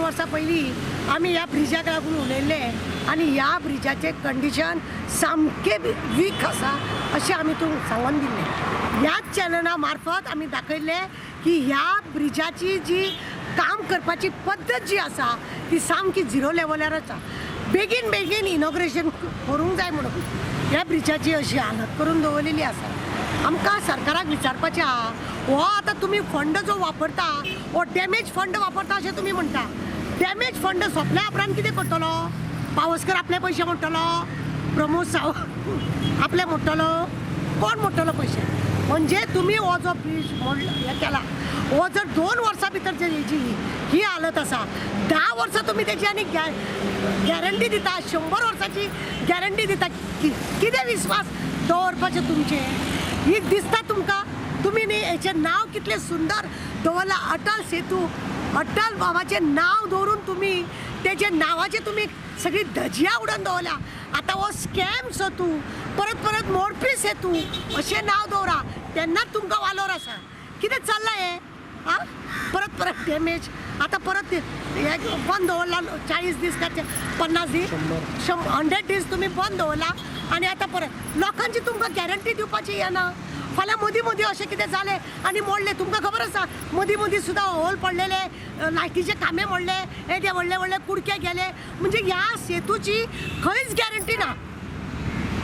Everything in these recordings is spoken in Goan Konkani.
वर्सां पयलीं आमी ह्या ब्रिजाक लागून उलयल्ले आनी ह्या ब्रिजाचें कंडिशन सामकें वीक आसा अशें आमी तुमकां सांगून दिल्लें. ह्याच चॅनला मार्फत आमी दाखयल्लें की ह्या ब्रिजाची जी काम करपाची पद्दत जी आसा ती सामकी झिरो लेवलार आसा. बेगीन बेगीन इनॉग्रेशन करूंक जाय म्हणून ह्या ब्रिजाची अशी हालत करून दवरलेली आसा. आमकां सरकाराक विचारपाचें आहा, हो आतां तुमी फंड जो वापरता हो डॅमेज फंड वापरता अशें तुमी म्हणटा. डॅमेज फंड सोंपल्या उपरांत कितें करतलो? पावसकर आपले पयशे मोडटलो, प्रमोद सावंत आपले मोडटलो, कोण मोडटलो पयशे? म्हणजे तुमी हो जो ब्रीज मोडला हें केला हो जर 2 वर्सां भितर जर हेजी ही हालत आसा, 10 वर्सां तुमी तेजी आनी गॅरंटी दिता, 100 वर्सांची गॅरंटी दिता, कितें विस्वास दवरपाचें तुमचें? ही दिसता तुमकां तुमी न्ही हेचें नांव कितलें सुंदर दवरलां, अटल सेतू. अटल बाबाचें नांव दवरून तुमी तेजे नांवाचें तुमी सगळी धजिया उडोवन दवरल्या. आतां हो स्कॅम सेतू, परत परत मोडपी सेतू अशें नांव दवरा, तेन्नाच तुमकां वालोर आसा. कितें चल्लां हें? आं, परत परत डॅमेज. आतां परत हें बंद दवरला 40 दीस काय 50 दीस, 100 दीस तुमी बंद दवरला आनी आतां परत लोकांची तुमकां गॅरंटी दिवपाची येना. फाल्यां मदीं मदीं अशें कितें जालें आनी मोडलें, तुमकां खबर आसा मदीं मदीं सुद्दां होल पडलेले, लायटीचे खांबे मोडले, येदे व्हडले व्हडले कुडके गेले. म्हणजे ह्या सेतूची खंयच गॅरंटी ना.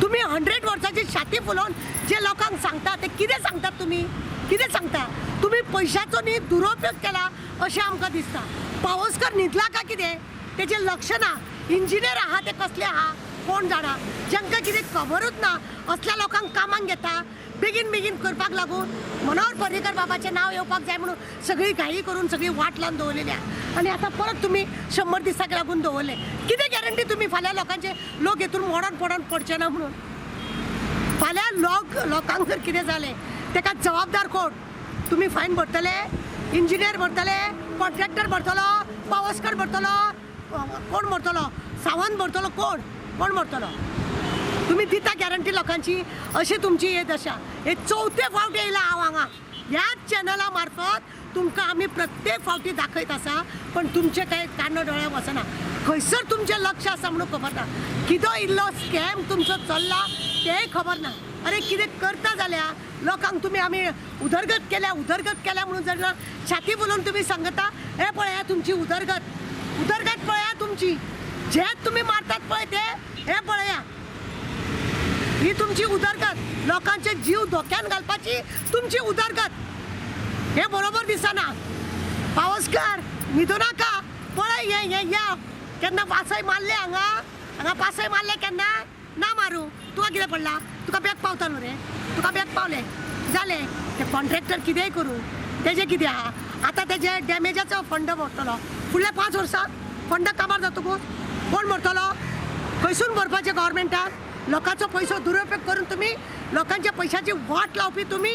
तुमी 100 वर्सांची छाती फुलोवन जे लोकांक सांगता ते कितें सांगतात तुमी? कितें सांगता तुमी? पयशाचो न्ही दुरुपयोग केला अशें आमकां दिसता. पावसकर न्हिदला काय कितें तेजें लक्ष ना. इंजिनियर आहा ते कसले आहा कोण जाणा, जांकां कितें खबरूच ना असल्या लोकांक कामाक घेता बेगीन बेगीन करपाक लागून. मनोहर पर्रीकर बाबाचें नांव येवपाक जाय म्हणून सगळी घाई करून सगळी वाट लावन दवरलेली आहा आनी आतां परत तुमी 100 दिसाक लागून दवरले. कितें गॅरंटी तुमी फाल्यां लोकांचे लोक हेतून मोडोन पडोन पडचे ना म्हणून? फाल्यां लोकांक जर कितें जालें तेका जबाबदार कोण? तुमी फायन भरतले, इंजिनियर भरतले, कॉन्ट्रॅक्टर भरतलो, पावसकर भरतलो, कोण भरतलो? सावंत भरतलो, कोण कोण भरतलो? तुमी दिता गॅरंटी लोकांची? अशी तुमची हे दशा. हे चवथे फावट येयला हांव हांगा ह्याच चॅनला मार्फत तुमकां आमी प्रत्येक फावटी दाखयत आसा, पण तुमचे कांय कानो दोळ्याक वचना. खंयसर तुमचें लक्ष आसा म्हणून खबर ना. किदो इल्लो स्कॅम तुमचो चल्ला तेंय खबर ना. अरे कितें करता जाल्यार लोकांक तुमी आमी उदरगत केल्या उदरगत केल्या म्हणून जर छाती फुलोवन तुमी सांगता, हें पळया तुमची उदरगत, उदरगत पळया तुमची, जे तुमी मारतात पळय ते हें पळया, ही तुमची उदरगत. लोकांचे जीव धोक्यान घालपाची तुमची उदरगत. हें बरोबर दिसना. पावसकर न्हिदू नाका, पळय हें हें या केन्ना पासय मारले हांगा, हांगा पासय मारले केन्ना ना मारूं. तुका कितें पडला? तुका बेग पावता न्हू रे, तुका बेग पावलें जालें. ते कॉन्ट्रॅक्टर कितेंय करूं तेजें कितें आहा आतां? तेजे डॅमेजाचो फंड भरतलो फुडल्या 5 वर्सां फंड काबार जातकूच कोण भरतलो? खंयसून भरपाचें गव्हर्मेंटाक? लोकांचो पयसो दुरुपयोग करून तुमी लोकांच्या पयशाची वाट लावपी तुमी.